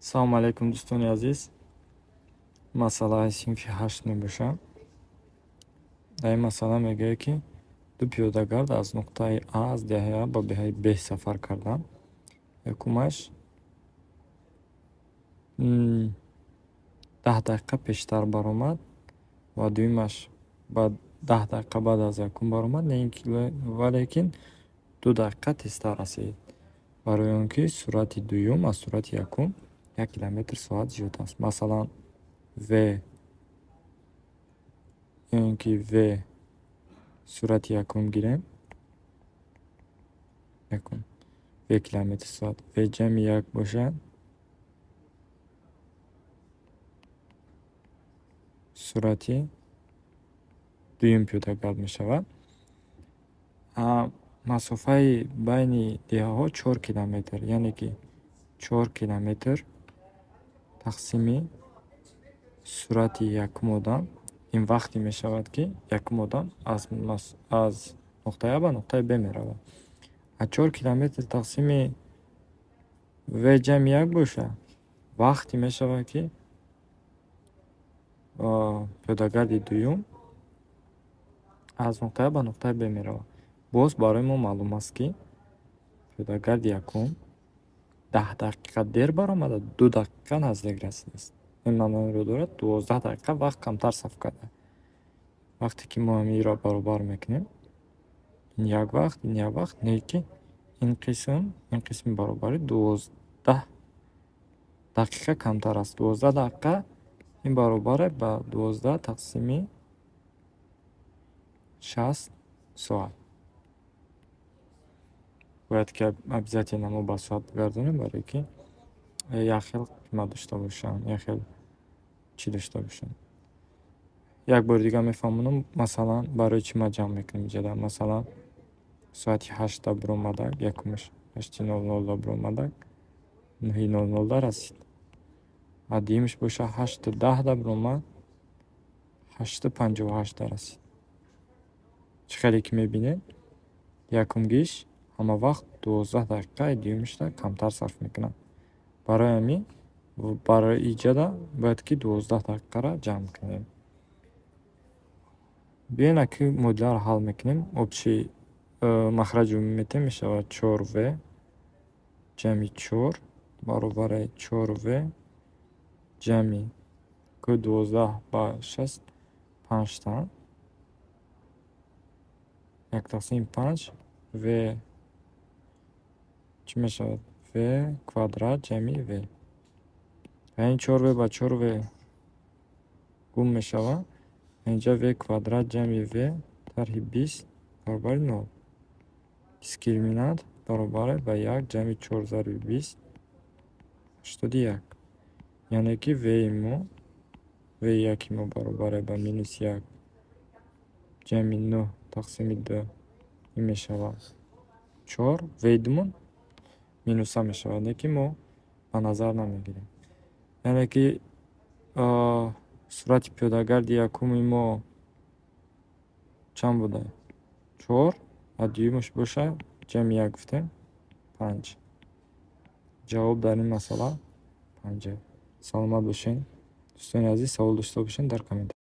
Салому алайкум, дӯстони азиз. Масъалаи синфи ҳашт мебошад. Дар ин масъала мегӯяд, ки ду пиёдагард аз нуқтаи А, аз деҳаи А ба деҳаи Б сафар карданд. Якумаш 10 дақиқа пештар баромад ва дуюмаш ба 10 дақиқа баъд аз якум баромад, валекин 2 дақиқа тезтар расид. Барои он ки суръати дуюм аз суръати якум 1 километр соат зиёд аст. Масалан, В ё ин ки В суръати якум гирем, якум В километр соат, В ҷамъи як бошад, суръати дуюм пиёдагард мешавад. Масофаи байни деҳаҳо 4 километр, яъне ки 4 километр тақсими суръати якум одам, ин вақте мешавад, ки якум одам аз нуқтаи А ба нуқтаи Б меравад. А 4 километр тақсими В ҷамъи як бошад, вақте мешавад, ки пиёдагарди дуюм аз нуқтаи А ба нуқтаи Б меравад. Боз барои мо маълум аст, ки пиёдагарди якум 10 дақиқа дер баромада, 2 дақиқа наздик расидааст. Ин маъноеро дорад, 12 дақиқа вақт камтар сарф карда. Вақте ки мо ҳаминро баробар мекунем, ин як вақт, ин як вақт, не ки ин қисм, ин қисми баробарӣ 12 дақиқа камтар аст. 12 дақиқа ин баробар ба 12 тақсими 60 соат. Бояд ки обязательно мо ба соат бигардонем, барое ки як хел қимат дошта бошанд, як хел чӣ дошта бошанд. Як бори дигар мефаҳмонам, масалан, барои чӣ ма ҷамъ мекунем иҷода. Масалан, соати 8-да биромадак, якумаш 8:00-да биромадак, 9:00-да расид. А дуюмаш боша, 8:10-да биромад, 8:58-да расид. Чӣ хеле ки мебинед, якумгиш ҳама вақт 12 дақиқа дуюмашда камтар сарф мекунад. Барои ҳамин барои иҷода бояд ки 12 дақиқаро ҷамъ кунем. Биёед, аки муодиларо ҳал мекунем. Общий махраҷи умумӣ метем, мешавад чор В ҷамъи чор баробари чор В ҷамъи ку 12 ба 60 панҷта, як тақсими панҷ В чӣ мешавад? В квадрат ҷамъи В. Ин чор В ба чор В гум мешавад. Инҷа В квадрат ҷамъи В тарҳи 20 баробари нол. Дискриминант баробар ба як ҷамъи чор зарби 20, 81. Яъне ки В-и мо, В яки мо баробар ба минус як ҷамъи нӯҳ тақсими ду, ин мешавад чор. В думон минуса мешавад, не ки мо ба назар намегирем. Яъне ки суръати пиёдагарди якуми мо чанд буда? Чор, а дуюмаш боша, ҷамъи як гуфтем, панҷ. Ҷавоб дар ин масъала панҷа. Саломат бошед, дӯстони азиз, савол дошта бошед, дар комментария.